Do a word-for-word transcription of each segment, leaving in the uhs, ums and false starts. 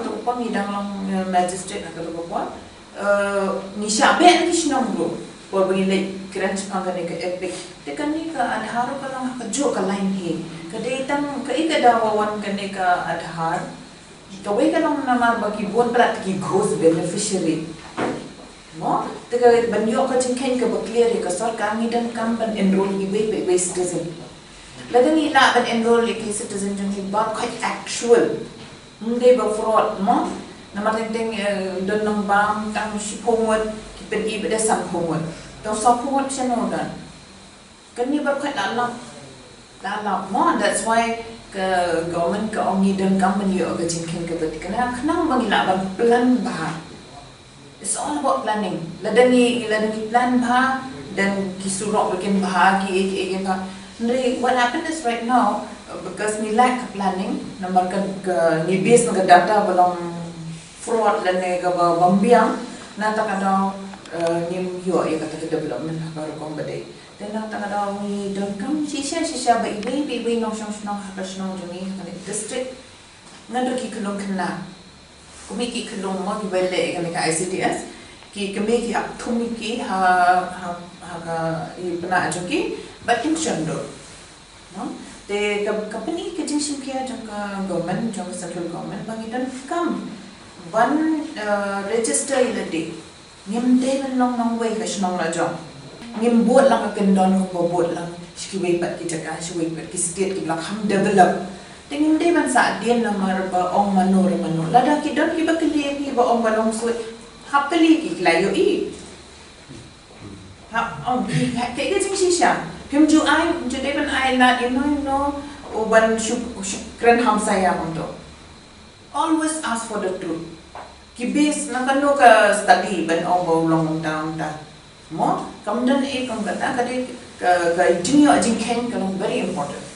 kata ka por ngi dang long, eh, magistrate ha kata ka por. Eh, ngi shah beh na ki shnong ruh. Por ba ngi leit kren shaphang kane ka EPIC. Te kane ka Aadhaar ka long ha kajuh ka lain hi. Ka dei tang kaei ka daw ba wan kane ka Aadhaar. Kawei ka long namar ba ki bun palat ki ghost beneficiary. Mo, te ka ban ïoh ka jingkheiñ kaba clear ïa ka sorkar ngi donkam ban enroll iwei pa iwei citizen. Lada ngi lah ban enroll ïa ki citizen jong ngi baroh khoit actual. Ym dei ba fraud mo. Namar teng teng, eh, don nongbam tang shiphew ngut, ki pyni ba dei sanphew ngut. Tang sawphew ngut shano don. Kane baroh khoit la lap. La lap mo, that's why ka government ka ong ngi donkam ban ïoh ka jingkheiñ kaba thikna khnang ba ngi lah ban plan bha. It's all about planning. Lada ngi, lada ngi plan bha, then ki surok ba kin bha, ki ei ki ei kin bha. Hynrei what happened is right now, uh, because ngi lack planning, namar ka, ka ngi base na ka data ba long fraud lane kaba, bym biang, na kata ka daw, uh, ngim ïoh ïa kata ka development ha ka rukom ba dei. Te na kata ka daw ngi donkam shisha shisha ba iwei pa iwei nongshong shnong ha ka shnong jong ngi ha kane ka district. Ngan don ki khyllung khynnah. Kmie ki khyllung mo kiba leh kane ka I C D S. Ki kmie ki hap thung ki ha, ha, ha ka i pynah jong ki. Bad kim shon dur. No? Te ka, ka pyni ka jingshim khia jong ka government, jong ka central government, ba ngi donkam ban, eh, register ïa lade. Ngim dei ban long nongwei ka shnong la jong. Ngim bud lang ka kyndon kumba bud lang sha kiwei pat ki jaka, sha kiwei pat ki state kiba la kham develop. Te ngim dei ban sah dien namar ba ong mano re mano. Lada ki don kiba kylli ïa ngi ba ong ba long suit, hap kylli ki, ki la ïohi. Hap ong ki, ha, kaei ka jingshisha. Phim ju ai, ju dei ban ai lad ïa no ïa no, u ban shu, shu kren hamsaïa kumto. Always ask for the truth. Ki base na kano ka study ban ong ba u long mynta mynta. Mo, kam don ei kum kata, ka dei ka, ka jingïoh jingkheiñ ka long very important.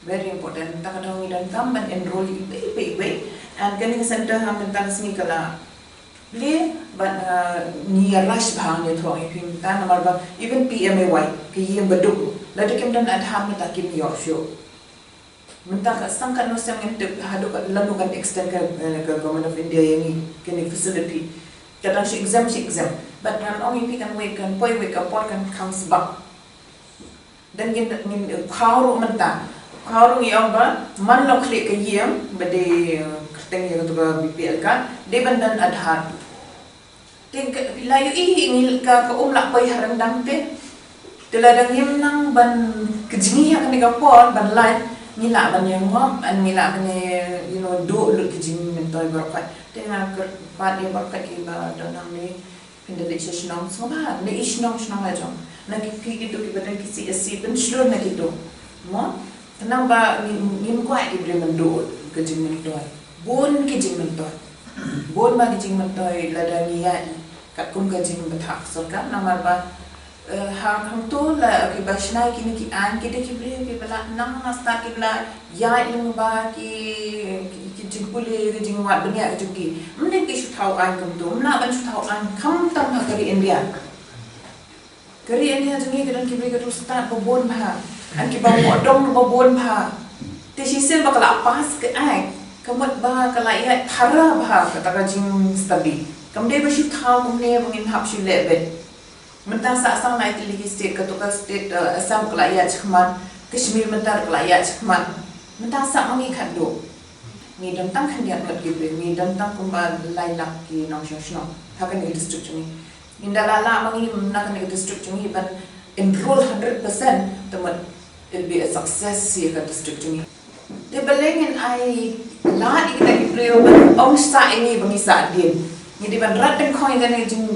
Very important. Te ka dei ngi donkam ban enroll iwei pa iwei. And kane ka center ha mynta ka sngi ka la plie, bad, uh, ngi rush bha ngi thoh ïa phi mynta namar ba even P M A Y ka ïing ba duk. Lada kim don Aadhaar mynta kim ïoh shuh. Mynta ka sang ka nusem ngin tip haduh ka lano kan extend ka, eh, ka Government of India ïa ngi kine facility. Ka dang shu exam, shu exam. But ngan ong ïa phi kan wait, kan poi wait, ka por kan khang sbak. Dan ngin, ngin, eh, khaw ruh mynta. Khaw ruh ngi ong ba man la khlieh ka ïing ba dei, eh, kyrteng ïa ka tu ka B P L card, dei ban don Aadhaar. Te ka, la ïohi hi ngi ka, ka um lah poi ha ryndang te. Te lada ngim nang ban kjngi ha kane ka por ban lait, ngi lah ban ïa ngop, and ngi lah ban ïa, you know, duh lut ki jingmyntoi baroh khoit. Te nga kyrpad ïa baroh khoit kiba don hangne, phin da leit sha shnong, sngewbha leit sha shnong, shnong la jong. Na ki, phi kito kiba don ki C S C, pynshlur na kito. Mo? Khnang ba ngim, ngim kwah ki briew ban duh ka jingmyntoi. Bun ki jingmyntoi. Bun ba ki jingmyntoi lada ngi ïaid katkum ka jingbthah ka sorkar, namar ba, eh, ha khangto la kiba shna kine ki aiñ ki dei ki briew kiba la nang na stad, kiba la ïaid lyngba ki, ki, ki jingpule, ki jingwad bniah ki jong ki. Ym dei ki shu thaw aiñ kumto, ym lah ban shu thaw aiñ khamtam ha ka ri India. Ka ri India jong ngi ka don ki briew ka tu stad ba bun bha. And kiba ngodong ba bun bha. Te shisien ba ka la pass ka act, ka mut ba ka la ïaid para bha kata ka jingstudy. Kam dei ba shu thaw kumne ba ngin hap shu leh beit. Mynta sa sang na ki liki state, kato ka state, eh, Assam ka la ïaid shakhmat, Kashmir mynta ka la ïaid shakhmat. Mynta sa ma ngi khatduh. Ngi don tang khyndiat ngut ki briew, ngi don tang kumba lai lak ki nongshong shnong ha kane ka district jong ngi. Ngi da la lah ma ngi na kane ka district jong ngi ban enroll hundred percent, te mut it'll be a success ïa ka district jong ngi. Te balei ngin ai lad ïa kita ki briew ban ong sah ïa ngi ba ngi sah dien. Ngi dei ban rat dyngkhong ïa kane ka jing,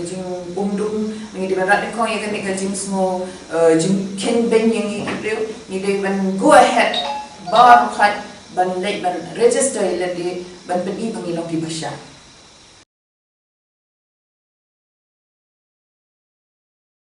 jingumdum, ngi dei ban rat dyngkhong ïa kane ka jingsngew, eh, jingkheiñ beiñ ïa ngi ki briew. Ngi dei ban go ahead baroh khoit ban leit ban register ïa lade ban pyni ba ngi long kiba shai.